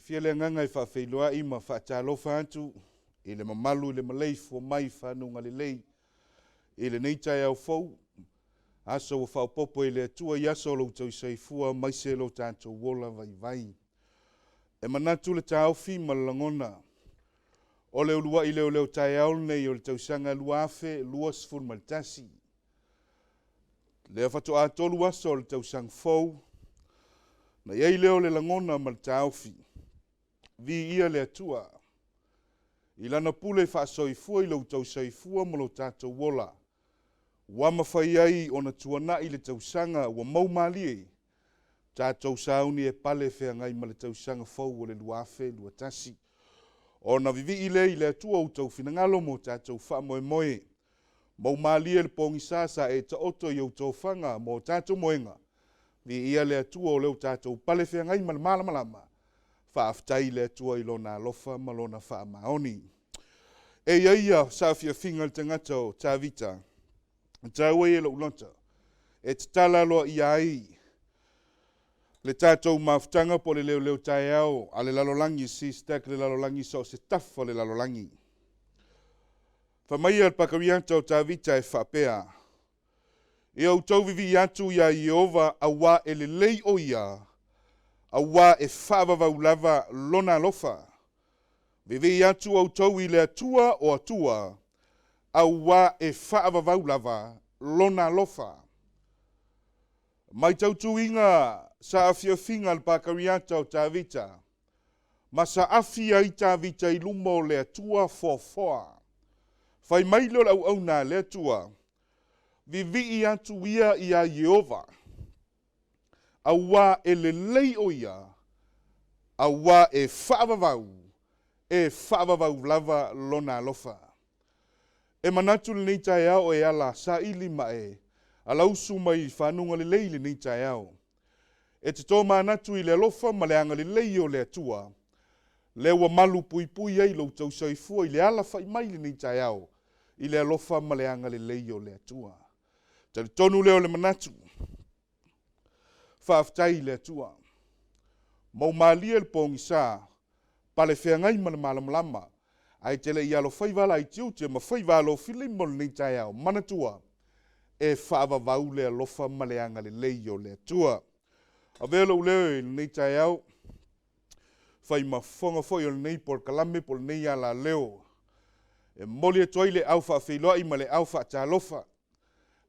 Fiafia le agaga e faafeiloai ma faatalofa atu i le mamalu i le maleifua mai i fanuga lelei i lenei taeao fou, aso ua faaopoopo e le Atua i aso o lo outou soifua aemaise lo tatou ola vaivai. E manatu le taofi ma le lagona o le uluai leoleo taeao lenei o le tausaga 2021. Lea faatoa 3 aso o le tausaga fou, na i ai lea o le lagona ma le taofi, viia le Atua i Lana pule faasoifua i lo outou soifua ma lo tatou ola, ua mafai ai ona tuanai le tausaga ua maumalie, tatou sauni e pale feagai ma le tausaga fou o le 2021. Ona vivii lea i le Atua outou finagalo ma o tatou faamoemoe, maumalie le pogisa sa e taoto i ou tofaga ma o tatou moega, viia le Atua o lea ua tatou pale feagai ma le malamalama, faafetai i le Atua i Lona alofa ma Lona faamaoni. E i ai ia saafiafiga a le tagata o Tavita, e taua ia i lou loto, e tatala aloaia ai le tatou mafutaga po o le leoleo taeao a le lalolagi, SISTAC le lalolagi, so o se tafa o le lalolagi. Fai mai le pakariata o Tavita e faapea, ia outou vivii atu iā Ieova auā e lelei o ia, auā e faavavau lava lona alofa. Vivii atu outou i le Atua o Atua, auā e faavavau lava lona alofa. Matautuina saafiafiga a le pakariata o Tavita, ma saafi ai Tavita i luma o le Atua foafoa. Fai mai lea o le auauna a le Atua, vivii atu ia iā Ieova, auā e lelei o ia, auā e faavavau, e faavavau lava lona alofa. E manatu lenei taeao e ala saili ma e alausu mai i fanuga lelei lenei taeao. E te tomanatu i le alofa ma le agalelei o le Atua, lea ua malu puipui ai lo outou soifua i le alafai mai lenei taeao, i le alofa ma le agalelei o le Atua. Talitonu lea o le manatu, faafetai i le Atua, maumalie le pogisa, palefeagai ma le malamalama, ae te le i alofaiva la i tiute ma faiva alofilima o lenei taeao, manatua, e faavavau le alofa ma le agalelei o le Atua. Avea lou leo i lenei taeao, fai ma fofoga foi o lenei polokalame po o lenei alaleo, e momoli atu ai le au faafeiloai ma le au faatalofa,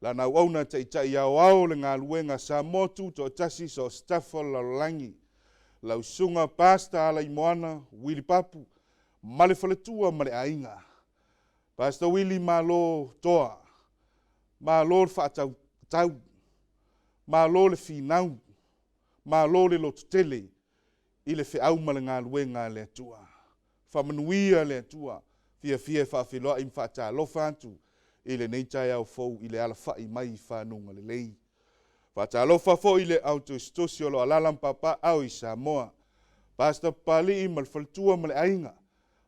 lana auauna taitai aoao o le galuega Samoa Tutoatasi so o se tafa o le lalolagi, lau susuga Pastor Alaimoana Uili Papu ma le faletua ma le aiga. Pastor Uili, malo toa, malo le faatautau, malo le finau, malo le lototele i le feau ma le galuega a le Atua. Faamanuia le Atua. Fiafia e faafeiloai ma faatalofa atu i lenei taeao fou i le alafai mai i fanuga lelei. Faatalofa foi i le au tusitusi o lo o alaala ma papaaao i Samoa, Pastor Papalii ma le faletua ma le aiga,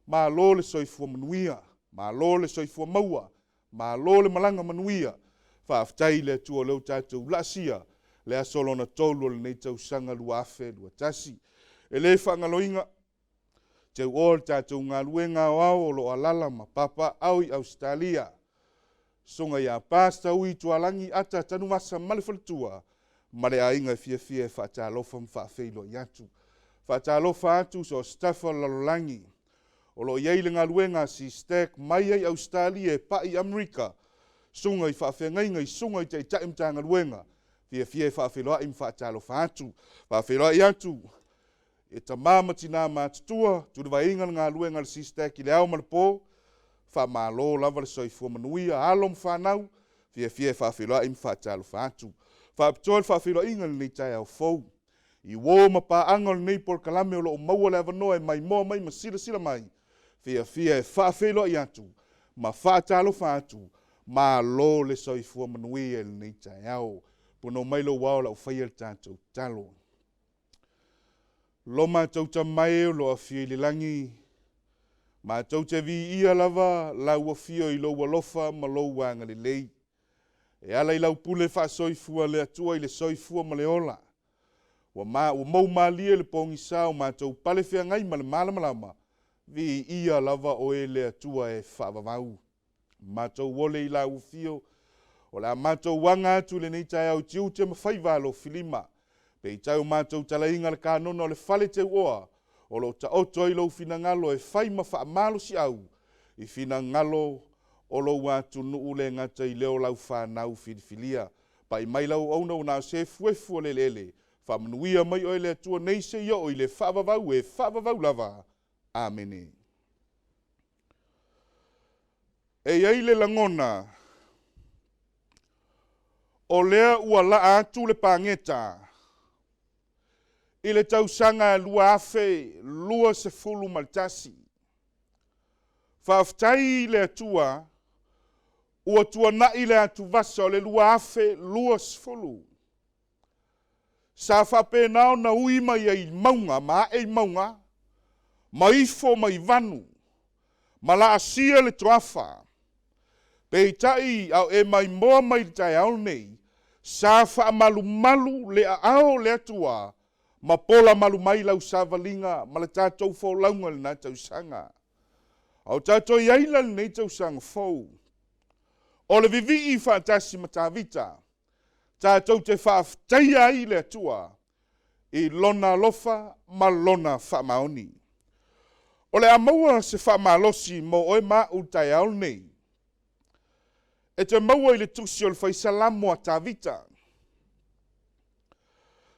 malo le soifua manuia, malo le soifua maua, malo le malaga manuia. Faafetai i le Atua o lea ua tatou laasia le aso lona 3 o lenei tausaga 2021. E le faagaloina teuoa o le tatou galuega aoao o lo o alaala ma papaaao i Ausetalia, susuga ia Pastor Ui Tualagi Ata Tanuvasa ma le faletua ma le aiga e fiafia e faatalofa ma faafeiloai atu. Faatalofa atu so o se tafa o le lalolagi o lo o i ai le galuega a SISTAC mai ai Ausetalia e pai i Amerika, susuga i faafeagaiga i susuga i taitai Matagaluega, fiafia e faafeiloai ma faatalofa atu. Faafeiloai atu e tama ma tina matutua, tulivaeina le galuega a le SISTAC i le ao ma le po, faamalo lava le soifua manuia, alo ma fanau, fiafia e faafeiloai ma faatalofa atu. Faapitoa le faafeiloaiga i lenei taeao fou i uo ma paaga o lenei polokalame o lo o maua le avanoa e maimoa mai ma silasila mai, fiafia e faafeiloai atu ma faatalofa atu, malo le soifua manuia i lenei taeao. Pono mai lou ao lau faia le tatou tatalo. Lo matou Tama e o lo o afio i le lagi, matou te viia lava lau afio i lou alofa ma lou agalelei, e ala i lau pule faasoifua le Atua i le soifua ma le ola. Ua ma, ua moumalie le pogisa o matou pale feagai ma le malamalama, viia lava oe le Atua e faavavau. Matou ole i lau afio, o le a matou aga atu i lenei taeao i tiute ma faiva alofilima. Peitai o matou talaiga le kanona o le fale teuoa, o lo o taoto ai lou finagalo e fai ma faamalosiau i finagalo o lou atunuu le gata i lea o lau fanau filifilia. Pai mai lau auauna ua na o se efuefu o le eleele, faamanuia mai oe le Atua nei seia oo i le faavavau e faavavau lava. Amene. E i ai le lagona, o lea ua laa atu le pageta i le tausaga 2021. Faafetai i le Atua ua tuanai le atuvasa o le 2020. Sa faapena ona ui mai ai i mauga ma ae i mauga, ma ifo mai vanu, ma laasia le toafa. Peitai, a o e maimoa mai i le taeao lenei, sa faamalumalu le aao o le Atua ma pola malu mai lau savaliga ma le tatou folauga i lena tausaga. A o tatou i ai la i lenei tausaga fou, o le vivii faatasi ma Tavita, tatou te faafetaia ai le Atua i Lona alofa ma Lona faamaoni. O le a maua se faamalosi mo oe ma au i le taeao lenei, e te maua i le tusi o le Fai Salamo a Tavita.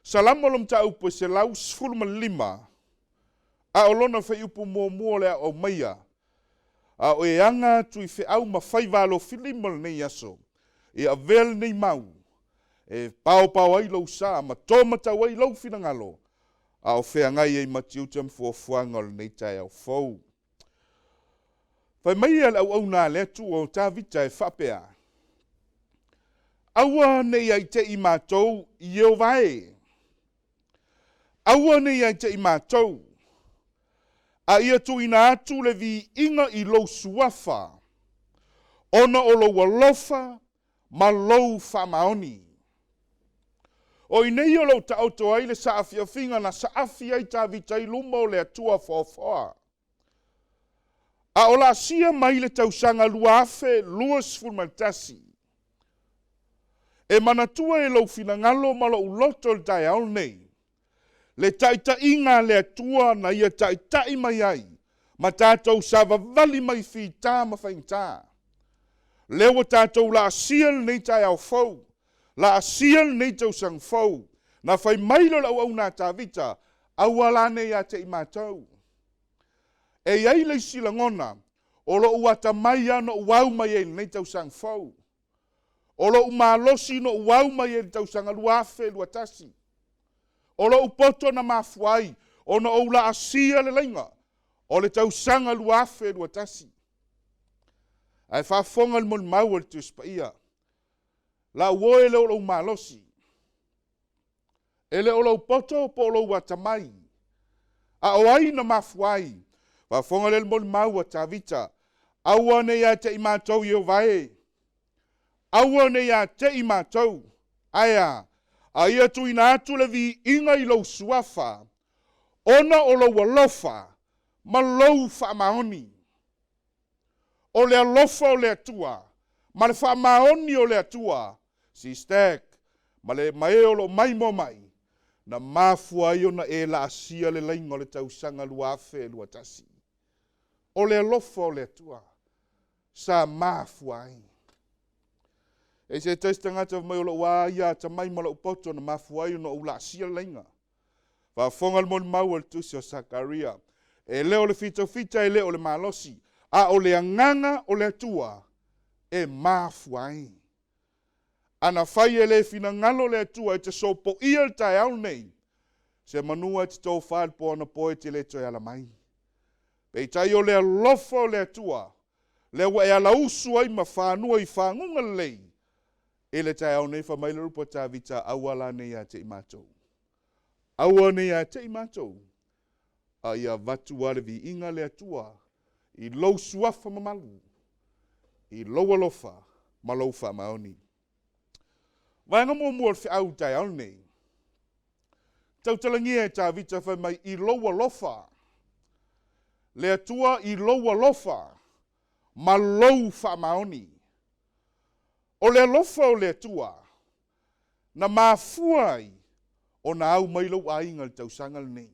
Salamo le mataupu e 115, a o lona fuaiupu muamua o le a aumaia, a o e aga atu i feau ma faiva alofilima o lenei aso, e avea lenei mau e paopao ai lou sa ma to matau ai lou finagalo, a o feagai ai ma tiute ma fuafuaga o lenei taeao fou. Fai mai le auauna a le Atua o Tavita e faapea, Aua ne i ia te i matou Ieova e, aua ne i ia te i matou, a ia tuuina atu le viiga i lou suafa, ona o lou alofa ma lou faamaoni. O i inei o lo o taoto ai le saafiafiga na saafi ai Tavita i luma o le Atua foafoa. A o laasia mai le tausaga 2021, e manatua e lou finagalo ma lou loto i le taeao lenei, le taitaiga a le Atua na ia taitai mai ai ma tatou savavali mai fita ma faigata. Lea ua tatou laasia lenei taeao fou, laasia lenei tausaga fou, na fai mai lea o le auauna a Tavita, aua la ne i ia te i matou. E i ai le isi lagona, o lou atamai lava na ou au mai ai i lenei tausaga fou. O lou malosi na ou au mai ai i le tausaga 2021. O lou poto na mafua ai ona ou laasia le laina o le tausaga 2021. Ae faafofoga le molimau a le Tusi Paia, lau oe le o lou malosi, e le o lou poto po o lou atamai, a o ai na mafua ai? Faafofoga lea le molimau a Tavita, aua ne i ia te i matou Ieova e, aua ne i ia te i matou, ae a, a ia tuuina atu le viiga i lou suafa, ona o lou alofa ma lou faamaoni. O le alofa o le Atua ma le faamaoni o le Atua, Sistek, ma le ma e o lo o maimoa mai, na mafua ai ona e laasia le laina o le tausaga 2021. O le alofa o le Atua sa mafua ai. E se tasi tagata fai mai o lou a ia atamai ma lou poto na mafua ai ona ou laasia le laina. Faafofoga le molimau a le tusi o Sakaria, e le o le fitafita e le o le malosi, a o le agaga o le Atua e mafua ai. Ana fai e le finagalo le Atua e te sopoia le taeao lenei, se manu e te tofa i le po anapo e te le toe ala mai. Peitai o le alofa o le Atua, lea ua e alausu ai ma fanua i faguga lelei, i le taeao nei fai mai le upu a Tavita, aua la ne i ia te i matou. Aua ne i ia te i matou, a ia avatu lava le viiga le Atua i lou suafa mamalu, i lou alofa ma lou faamaoni. Vaega muamua o le feau i le taeao lenei. Tautalagia e Tavita fai mai i lou alofa, le Atua i lou alofa ma lou faamaoni. O le alofa o le Atua na mafua ai ona au mai lou aiga i le tausaga lenei.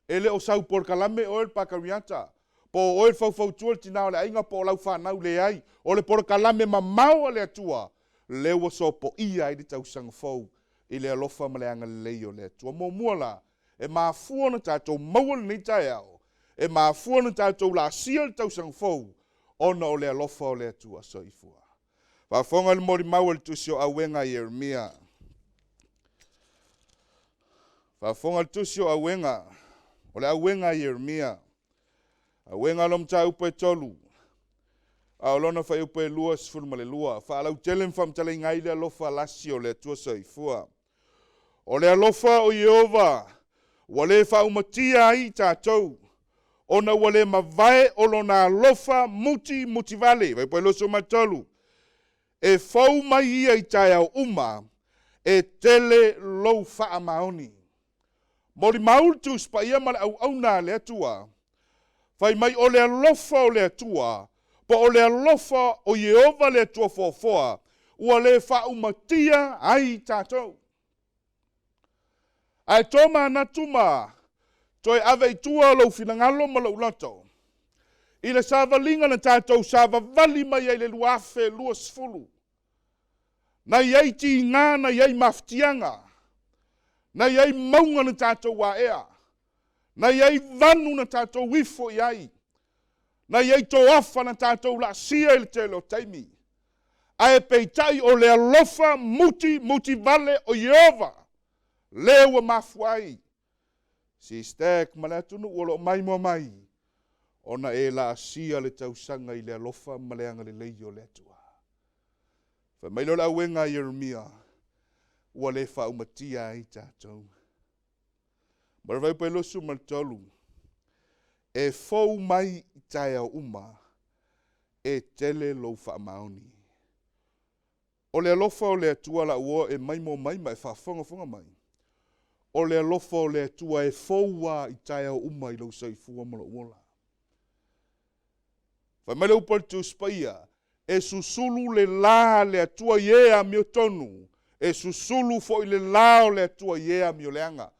E le o sau polokalame oe le Pakariata, po o oe le faufautua le tina o le aiga po o lau fanau, leai. O le polokalame mamao a le Atua lea ua sopoia ai le tausaga fou i le alofa ma le agalelei o le Atua. Muamua la, e mafua ona tatou maua lenei taeao, e mafua ona tatou laasia le tausaga fou, ona o le alofa o le Atua. Soifua. Faafofoga le molimau a le tusi o Auega a Ieremia. Faafofoga le tusi o Auega, o le Auega a Ieremia. Auega lo mataupu e 3, a o lona fuaiupu e 22, faalautele ma faamatalaina ai le alofa lasi o le Atua Soifua. O le alofa o Ieova ua le faaumatia ai i tatou, ona ua le mavae o lona alofa muti mutivale. Fuaiupu 23, e fou mai ia i taeao uma, e tele lou faamaoni. Molimau le Tusi Paia ma le auauna a le Atua, fai mai o le alofa o le Atua, po o le alofa o Ieova le Atua foafoa, ua le faaumatia ai i tatou. Ae to manatu ma toe ave i tua lou finagalo ma lou loto i le savaliga na tatou savavali mai ai i le 2020. Na i ai tiga, na i ai mafatiaga, na i ai mauga na tatou aea, na i ai vanu na tatou ifo i ai, na i ai toafa na tatou laasia i le tele o taimi. Ae peitai o le alofa muti mutivale o Ieova lea ua mafua ai SISTEC ma le atunuu o lo o maimoa mai ona e laasia le tausaga i le alofa ma le agalelei o le Atua. Fai mai lea o le auega a Ieremia, ua le faaumatia ai tatou. Ma le fuaiupu e 23, e fou mai i taeao uma, e tele lou faamaoni. O le alofa o le Atua lau uo e maimoa mai ma e faafogafoga mai. O le alofa o le Atua e fou lava i taeao uma i lou soifua ma lou ola. Fai mai le upu a le Tusi Paia, e susulu le la a le Atua i e amiotonu, e susulu foi le la o le Atua i e amioleaga.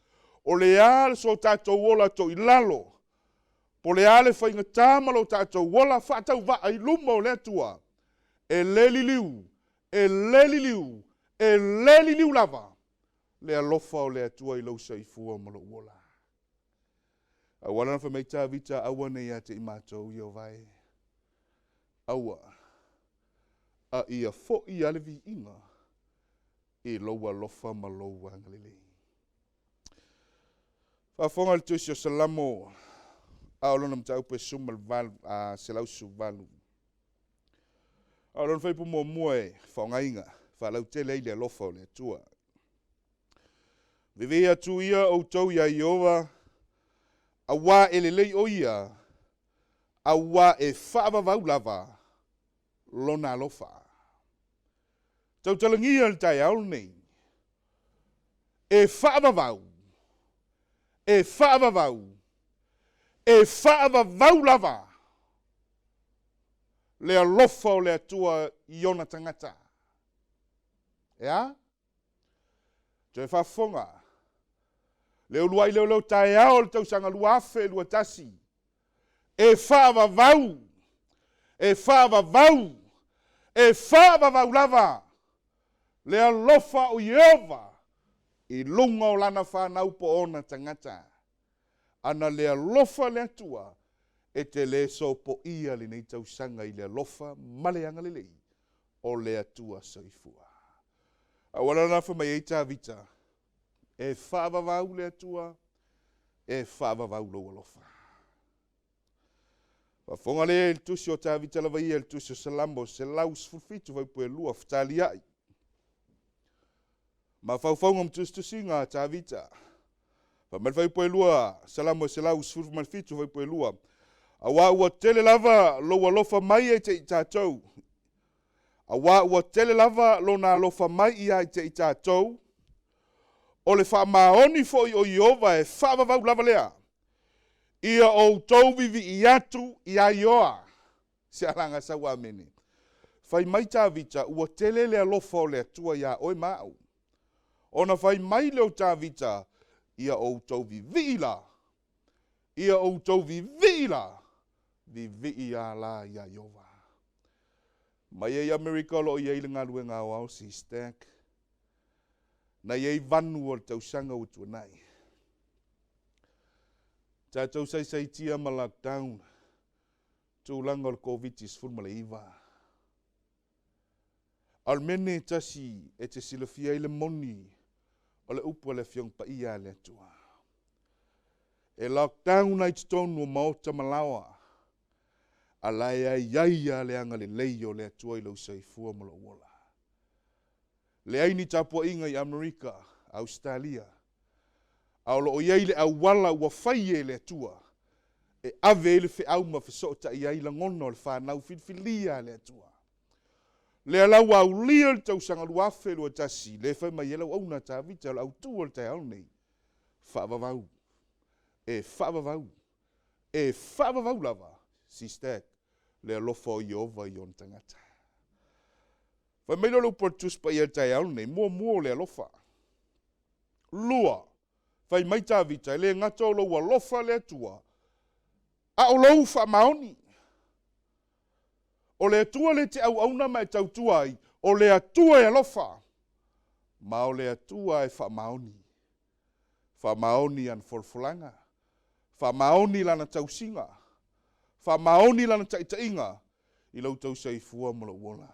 O le a so tatou ola toilalo, po o le a le faigata ma lo tatou ola faatauvaa i luma o le Atua, e le liliu, e le liliu, e le liliu lava le alofa o le Atua i lou soifua ma lou ola. Aua la fai mai Tavita, aua ne i ia te i matou, Ieova e, aua, a ia foi lava le viiga i lou alofa ma lou agalelei. Faafofoga le tusi o Salamo, a o lona mataupu e 118. A o lona fuaiupu muamua e faaaogaina, faalautele ai le alofa o le Atua. Vevei atu ia outou iā Ieova, auā e lelei o ia, auā e faavavau lava lona alofa. Tautalagia le taeao lenei, e faavavau, e faavavau, e faavavau lava le alofa o le Atua i ona tagata. E a? Toe faafofoga. Le uluai leoleo taeao o le tausaga 2021, e faavavau, e faavavau, e faavavau lava le alofa o Ieova i luga o lana fanau po o ona tagata. Ana le alofa le Atua, e te le sopoia lenei tausaga i le alofa ma le agalelei o le Atua soifua. Aua la fai mai ai Tavita, e faavavau le Atua, e faavavau lou alofa. Faafofoga lea i le tusi o Tavita lava ia i le tusi o Salamo 117 fuaiupu e 2, fetaliai. Mafaufauga ma tusitusiga a Tavita. Fai mai le fuaiupu e 2, Salamo 117 fuaiupu e 2, auā ua tele lava lou alofa mai ia te i tatou, auā ua tele lava lona alofa mai ia te i tatou, O le faamaoni foi o Ieova e faavavau lava lea. Ia outou vivii atu iā Ioa. Se alaga sau amene. Fai mai Tavita, ua tele le alofa o le Atua iā oe ma au. Ona fai mai lea o Tavita, Ia outou vivii la, ia outou vivii la, vivii a la iā Ieova. Mai ai Amerika o lo o i ai le galuega aoao CSTAC. Na i ai vanu o le tausaga ua tuanai. Tatou saisaitia ma lockdown, tulaga o le Koviti-19. A o le mea lenei e tasi e te silafia ai le moni o le upu a le Afioga Paia a le Atua. E lockdown ai totonu o maota ma laoa, a la e aiai lava le agalelei o le Atua i lou soifua ma lou ola. Leai ni tapuaiga i Amerika, Ausetalia, a o lo o i ai le auala ua fai e le Atua e ave ai le feau ma fesootai ai lagona o le fanau filifilia a le Atua. Lea la ua aulia le tausaga 2021, lea e fai mai ai le auauna a Tavita o le autu o le taeao lenei, faavavau, e faavavau, e faavavau lava, sister, le alofa o Ieova i ona tagata. Fai mai lea o le upu a le Tusi Paia i le taeao lenei, muamua o le alofa. Lua, fai mai Tavita, e le gata o lou alofa le Atua, a o lou faamaoni. O le Atua le te auauna ma e tautua ai, o le Atua e alofa, ma o le Atua e faamaoni. Faamaoni ana folafolaga, faamaoni lana tausiga, faamaoni lana taitaiga i lo outou soifua ma lou ola.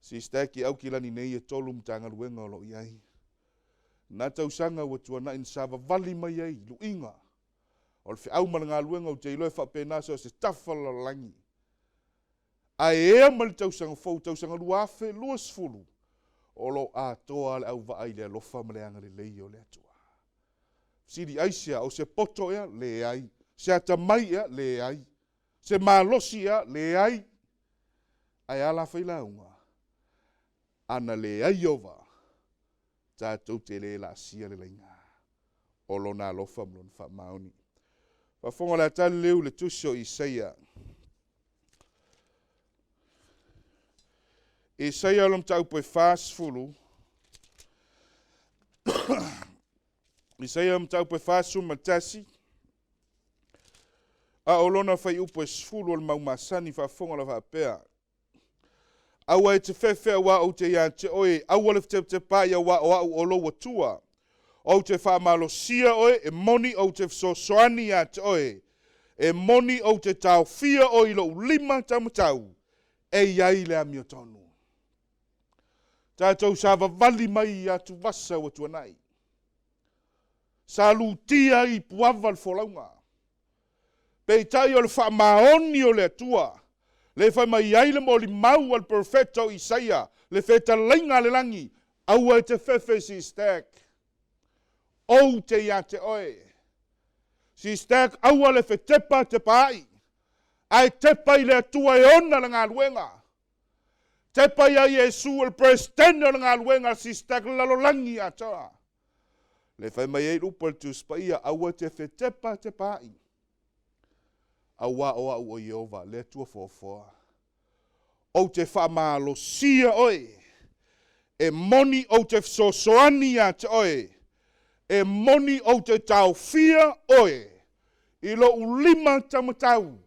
Sister Aki Aukilani nei e tolu Matagaluega o lo o i ai. Na tausaga ua tuanai na savavali mai ai luiga o le feau ma le galuega ou te iloa e faapena so o se tafa o le lalolagi. Ae ea mai le tausaga fou, tausaga 2020, o lo o atoa le auvaa i le alofa ma le agalelei o le Atua. Fesili aisea, o se poto ea? Leai. Se atamai ea? Leai. Se malosi ea? Leai. Ae a la failauga? Ana leai Ieova, tatou te le laasia le laiga o Lona alofa ma Lona faamaoni. Faafofoga o le a tali leu le tusi o Isaia. Isaia o le mataupu e 40. Isaia o le mataupu e 41. A o lona fuaiupu e 10 o le mau masani faafofoga la faapea. Aua e te fefe auā ou te iā te oe, aua le fetepatepaai auā o au o lou Atua. Ou te faamalosia oe, e moni ou te fesoasoani iā te oe, e moni ou te taofia oe i lou lima taumatau, e i ai le amiotonu. Tatou savavali mai i atuvasa ua tuanai. Sa lutia ai i puava le folauga. Peitai o le faamaoni o le Atua, lea fai mai ai le molimau a le perofeta o Isaia, le fetalaiga a le lagi, Aua e te fefe, Sistack, ou te ia te oe. Sistack, aua le fetepa tepaai, ae tepa i le Atua e ona le galuega. Tepa ia Iesu o le Peresetene o le galuega a Sistack lalolagi atoa. Le fai mai ai le upu a le Tusi Paia, aua te fetepa tepaai, auā o au o Ieova, le Atua foafoa. Ou te faamalosia oe, e moni ou te fesoasoani ia te oe, e moni ou te taofia oe i lou lima taumatau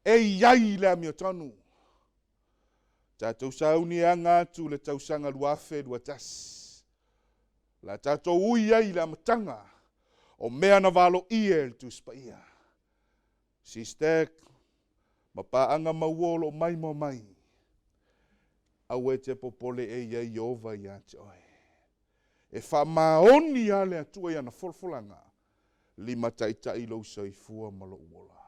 e i ai le amiotonu. Tatou sauni e aga atu le tausaga 2021. La tatou ui ai i le amataga o mea na valoia e le Tusi Paia. Sister ma paaga mauo o lo o maimoa mai, aua e te popole e i ai Ieova ia te oe. E faamaoni lava le Atua i ana folafolaga, limataitai lou soifua ma lou ola.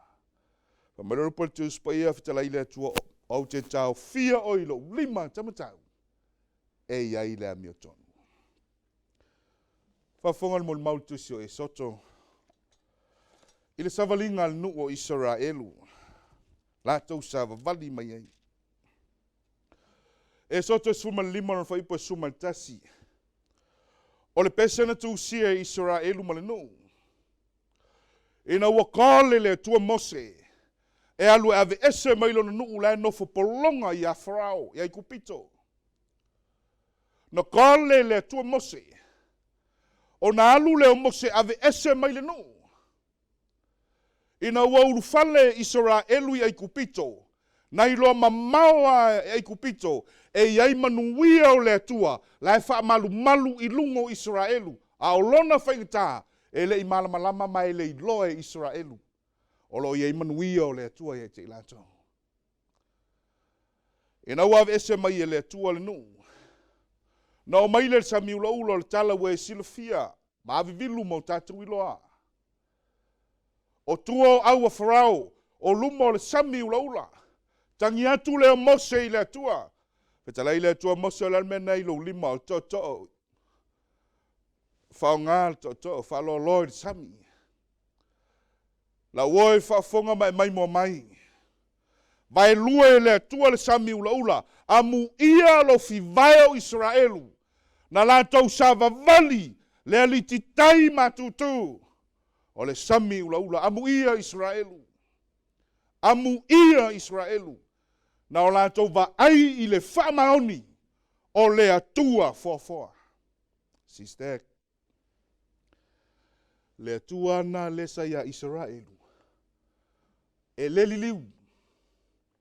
Fai mai le upu a le Tusi Paia, Fetalai le Atua, ou te taofia oe i lou lima taumatau, e i ai le amiotonu. Faafofoga le molimau le tusi o Esoto i le savaliga a le nuu o Isaraelu, latou savavali mai ai. Esoto 15 lona fuaiupu e 11. O le pese na tusia e Isaraelu ma le nuu. Ina ua kale le Atua Mose e alu e aveese mai lona nuu la e nofo pologa ia Farao, ia Aikupito. Na kale le Atua Mose, ona alu lea o Mose aveese mai le nuu. Ina ua ulufale Isaraelu i Aikupito, na iloa mamao lava e Aikupito e i ai manuia o le Atua la e faamalumalu i luga o Isaraelu, a o lona faigata e le i malamalama ma e le iloa e Isaraelu o lo o i ai manuia o le Atua ia te i latou. Ina ua aveese mai e le Atua le nuu, na oo mai lea i le sami ulaula o le tala ua e silafia ma avivilu ma o tatou iloa. O tua o au a Farao, o luma o le sami ulaula. Tagi atu lea o Mose i le Atua. Fetalai le Atua Mose, o le a le mea lena i lou lima, o le tootoo. Faaaoga le tootoo, faaloaloa i le sami. Lau oe faafofoga ma e maimoa mai. Vaelua e le Atua le sami ulaula, amuia lofivae o Isaraelu, na latou savavali le alititai matutu o le sami ulaula. Amuia Isaraelu, amuia Isaraelu, na o latou vaai i le faamaoni o le Atua foafoa. Sister, le Atua lena lea sa ia Isaraelu, e le liliu,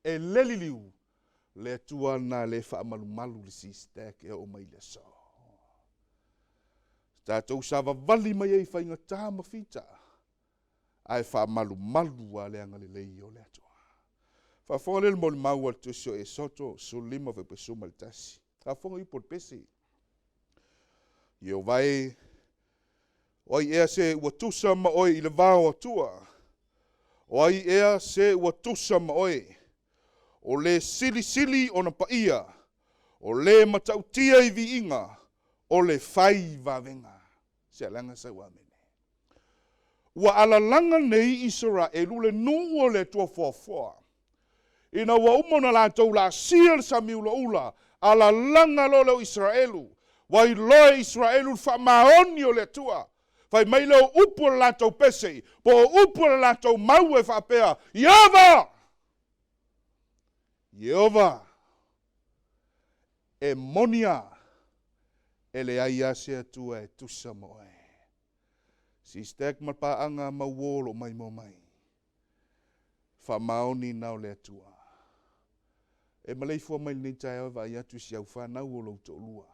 e le liliu, le Atua lena lea e faamalumalu le sister e oo mai le aso. Tatou savavali mai ai i faigata ma fita, ae faamalumalu lava le agalelei o le Atua. Faafofoga lea i le molimau a le Tusi o Esoto 15 fuaiupu 11. Faafofoga i upu o le pese. Ieova e, o ai ea se ua tusa ma oe i le va o Atua? O ai ea se ua tusa ma oe? O le silisili ona paia, o le matautia i viiga, o le fai vavega. Se alaga sau amene. Ua alalaga nei Isaraelu le nuu o le Atua foafoa. Ina ua uma ona latou laasia le sami ulaula, alalaga loa lea o Isaraelu. Ua iloa e Isaraelu le faamaoni o le Atua. Fai mai lea o upu o le latou pese, po o upu o le latou mau e faapea, Ieova! Ieova! E moni lava, e leai lava se Atua e tusa ma oe. Sister ma le paaga mauo o lo o maimoa mai. Faamaoni na o le Atua. E maleifua mai lenei taeao e vaai atu i si au fanau o lou toalua.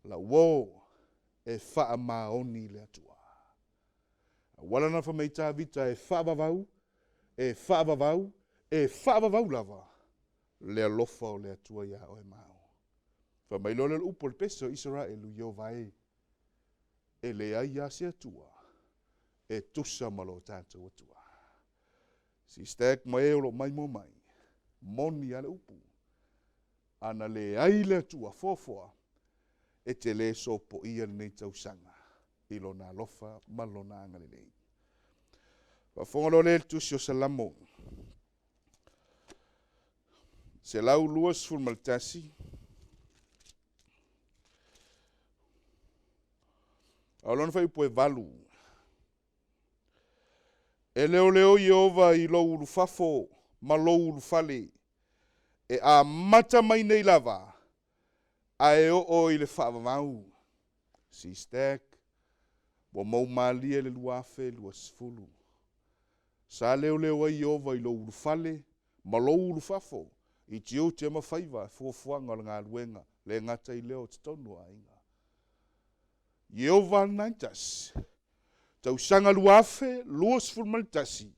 Lau uo e faamaoni le Atua. Auala na fai mai Tavita e faavavau, e faavavau, e faavavau lava le alofa o le Atua iā oe ma au. Fai mai loa lea o le upu a le pese o Isaraelu, Ieova e, e leai lava se Atua e tusa ma lo tatou Atua. Sister ma e o lo o maimoa mai, moni lava le upu, ana leai le Atua foafoa, e te le sopoia lenei tausaga i Lona alofa ma Lona agalelei. Faafofoga loa lea i le Tusi o Salamo 121, a o lona fuaiupu e 8. E leoleo Ieova i lou ulufafo ma lou ulufale, e amata mai nei lava ae oo i le faavavau. Sister, ua mou malie le 2020. Sa leoleo ai Ieova i lou ulufale ma lou ulufafo i tiute ma faiva, fuafuaga o le galuega, le gata i lea o totonu o aiga. Ieova lena e tasi. Tausaga 2021,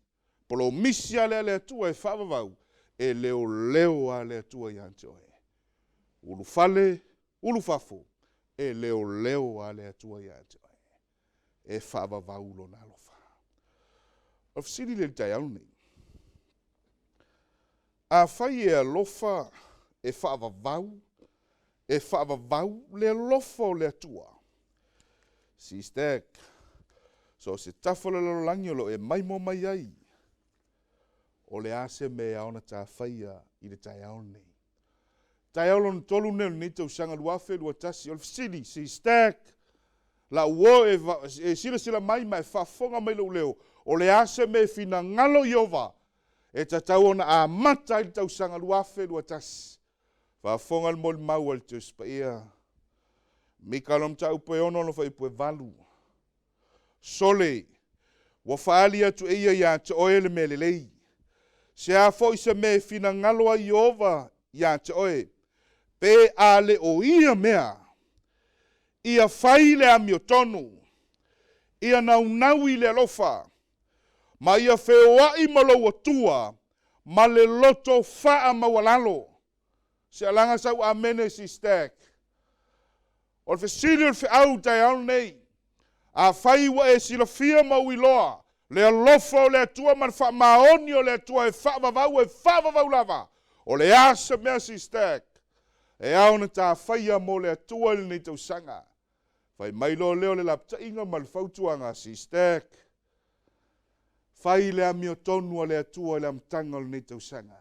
polomisi lava lea a le Atua e faavavau, e leoleo lava le Atua ia te oe. Ulufale, ulufafo, e leoleo lava le Atua ia te oe. E faavavau Lona alofa. O le fesili lea i le taeao lenei, afai e alofa, e faavavau, e faavavau le alofa o le Atua, Sister, so o se tafa o le lalolagi o lo o e maimoa mai ai, o le a se mea e ao ona tafaia i le taeao lenei? Taeao lona tolu lenei o lenei tausaga 2021, o le fesili, Sister, Lau uo e, e silasila mai ma e faafofoga mai lou leo, o le a se mea e finagalo Ieova e tatau ona amata ai le tausaga 2021. Faafofoga le molimau a le Tusi Paia. Mika lona mataupu e 6 lona fuaiupu e 8. Sole, ua faaali atu e ia iā te oe le mea lelei. Se a foi se mea e finagalo ai Ieova iā te oe, pe a le o ia mea, ia fai le amiotonu, ia naunau i le alofa, ma ia feoai ma lou Atua ma le loto faamaualalo. Se alaga sau amene sister. O le fesili o le feau i le taeao lenei, afai ua e silafia ma ou iloa le alofa o le Atua ma le faamaoni o le Atua e faavavau e faavavau lava, o le a se mea sister e ao ona ta faia mo le Atua i lenei tausaga? Fai mai loa lea o le lapataiga ma le fautuaga sister, fai le amiotonu a le Atua i le amataga o lenei tausaga.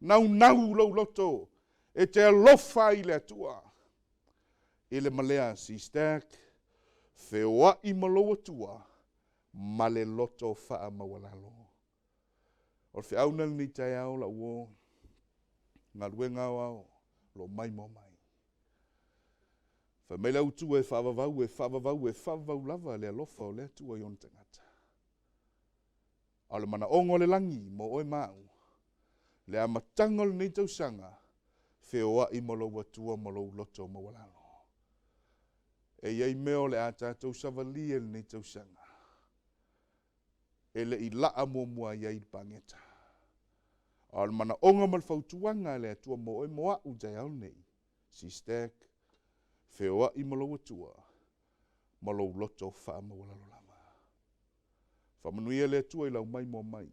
Naunau lou loto e te alofa ai i le Atua. I le malea sister, feoai ma lou Atua ma le loto faamaualalo. O le feau lena i lenei taeao lau uo, galuega aoao o lo o maimoa mai. Fai mai le autu e faavavau, e faavavau, e faavavau lava le alofa o le Atua i ona tagata. A o le manaoga o le lagi mo oe ma au, le amataga o lenei tausaga, feoai ma lou Atua ma lou loto maualalo. E i ai mea o le a tatou savalia i lenei tausaga, e le i laa muamua ai i le pageta. A o le manaoga ma le fautuaga a le Atua mo oe mo au i le taeao lenei, sister, feoai ma lou Atua ma lou loto faamaualalo lava. Faamanuia le Atua i lau maimoa mai.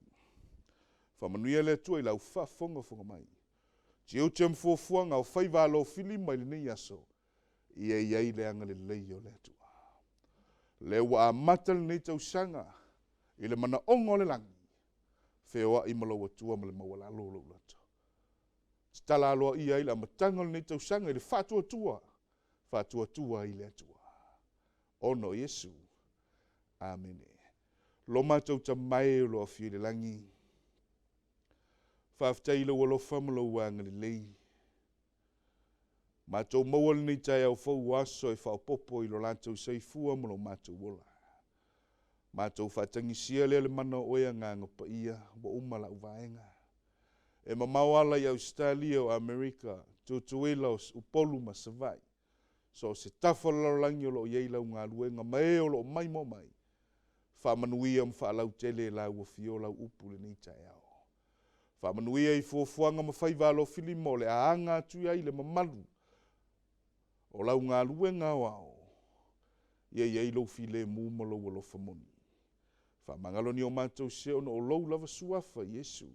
Faamanuia le Atua i lau faafogafoga mai. Tiute ma fuafuaga o faiva alofilima i lenei aso, ia i ai le agalelei o le Atua. Lea ua amata lenei tausaga i le manaoga o le lagi, feoai ma lou Atua ma le maualalo o lou loto. Tatala aloaia ai le amataga o lenei tausaga i le faatuatua, faatuatua ai i le Atua. Ona o Iesu. Amene. Lo matou Tama e o lo o afio i le lagi, faafetai i lou alofa ma lou agalelei. Matou maua lenei taeao fou o aso e faaopoopo i lo latou soifua ma lo matou ola. Matou faatagisia lea le mana o oe Agaga Paia ua uma lau vaega. E mamao ala i Ausetalia o Amerika, Tutuila, Upolu ma Savaii. So o se tafa o le lalolagi o lo o i ai lau galuega ma e o lo o maimoa mai, faamanuia ma faalautele e lau afio lau upu i lenei taeao. Faamanuia i fuafuaga ma faiva alofilima o le a aga atu ai le mamalu o lau galuega aoao, ia i ai lou filemu ma lou alofa moni. Faamagalo ni o matou sese ona o lou lava suafa Iesu.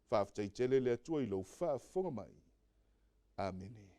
Faafetai tele le Atua i lou faafofoga mai. Amene.